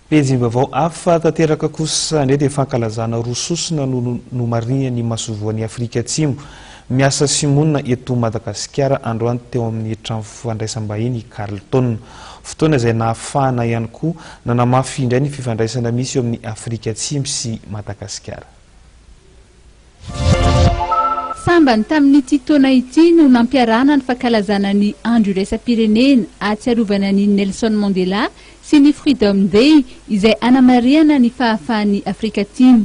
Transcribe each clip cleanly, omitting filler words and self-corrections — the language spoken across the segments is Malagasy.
Pejim-baovao hafa tanteraka kosa indray dia fankalazana roa sosona no nomarihan'ny masoivohon'i Afrika Atsimo miasa sy monina eto Madagasikara androany teo amin'ny trano fandraisam-bahiny Carlton. Fotoana izay nahafahana ihany koa nanamafy indray ny fifandraisana misy eo amin'i Afrika Atsimo sy Madagasikara. Sambany tamin'ity taona ity no nampiarahana ny fankalazana ny Andro iraisam-pirenena ahatsiarovana an'i Nelson Mandela sy ny Freedom Day izay anamarihana ny fahafahan'i Afrika Atsimo.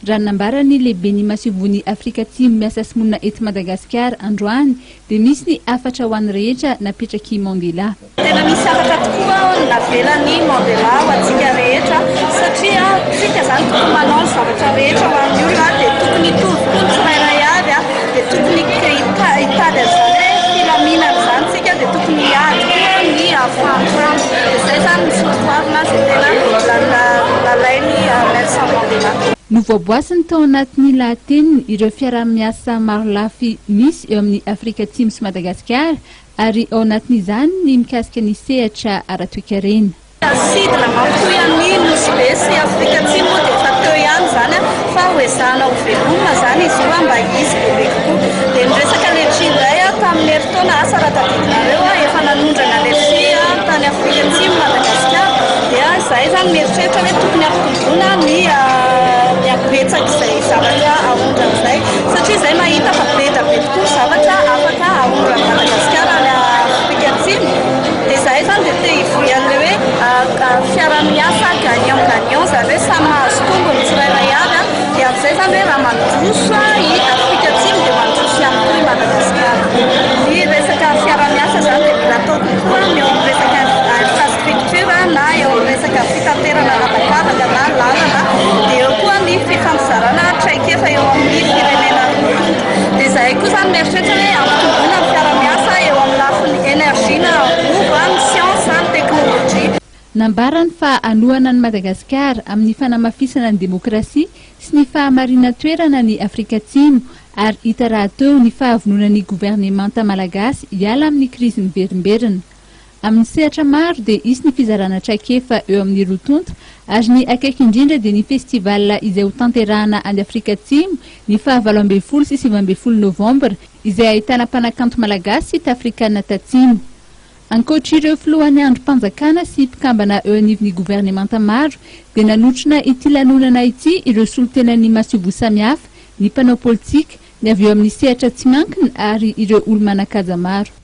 Raha ny nambaran'ny lehiben'ny masoivohon'i Afrika Atsimo miasa sy monina eto Madagasikara androany dia misy ny hafatra ho an'ny rehetra napetrak'i Mandela. Tena misy hafatra tokoa navelan'i Mandela ho antsika rehetra satria tsika izany tokony manao ny zavatra rehetra ho an'ny olona dia tokony hitovy koa ny tsirairay avy dia tokony hitady an'izany hoe filaminana izany tsika dia tokony hiady koa ny fahantrana dia izay izany ny soatoavina izay tena nalain'i Nelson Mandela. Novoaboasiny tao anatin'ny lahateniny ireo fiaraha-miasa marolafy misy eo amin'i Afrika Atsimo sy Madagasikara ary ao anatin'izany ny mikasika ny sehatra ara-toekarena. Sidina mampitohy an'i Nosy Be sy Afrika Atsimo moa dia efa teo ihany izany fa ho ezahana ho velomina izany izy io mba hisy bebe kokoa. Dia ny resaka letchi indray tamin'ny herintaona, asa raha tadidinareo, efa nanondrana letchi tany Afrika Atsimo Madagasikara dia izahay izany mieritreritra hoe tokony hampitomboina ny ny habetsak'izay zavatra aondrana izay satria izahay mahita fa be dia be tokoa ny zavatra afaka aondran'i Madagasikara any Afrika Atsimo dia izahay izany dia te hivoy an'ilay hoe fiaraha-miasa gagnant gagnant izany hoe samy mahazo tombony ny tsirairay avy dia amin'izay izany hoe raha mandroso i Afrika Atsimo dia mandroso ihany koa i Madagasikara. Ny resaka fiaraha-miasa izany dia mila atao kokoa ny eo amin'ny resaka infrastructure na eo amin'ny resaka fitaterana an'habakabaka na lalana dia eo koa ny fifampizarana traikefa eo amin'ny firenena roa tonta. Dia izahay koa izany mieritreritra hoe hampitomboina ny fiara-miasa eo amin'ny lafiny énergie na angovo, ny siansa, ny teknolojia. Nambarany fa hanohana an'i Madagasikara amin'ny fanamafisana ny demokrasia sy ny fahamarinan-toerana ny Afrika Atsimo ary hita rahateo ny fahavononan'ny governemanta malagasy hiala amin'ny krizy miverimberina. Amin'ny sehatra maro dia hisy ny fizarana traikefa eo amin'ny roa tonta ary ny akaiky indrindra dia ny festival izay ho tanterahana any Afrika Atsimo ny faha 18 sy 19 novambra izay ahitana mpanakanto malagasy sy tafrikana tatsimo. Ankoatr'ireo filohan'ny andrim-panjakana sy mpikambana eo anivon'ny governemanta maro dia nanotrona ity lanonana ity ireo solontenan'ny masoivoho samihafa, ny mpanao politika, ny avy eo amin'ny sehatra tsy miankina ary ireo olo-manan-kaja maro.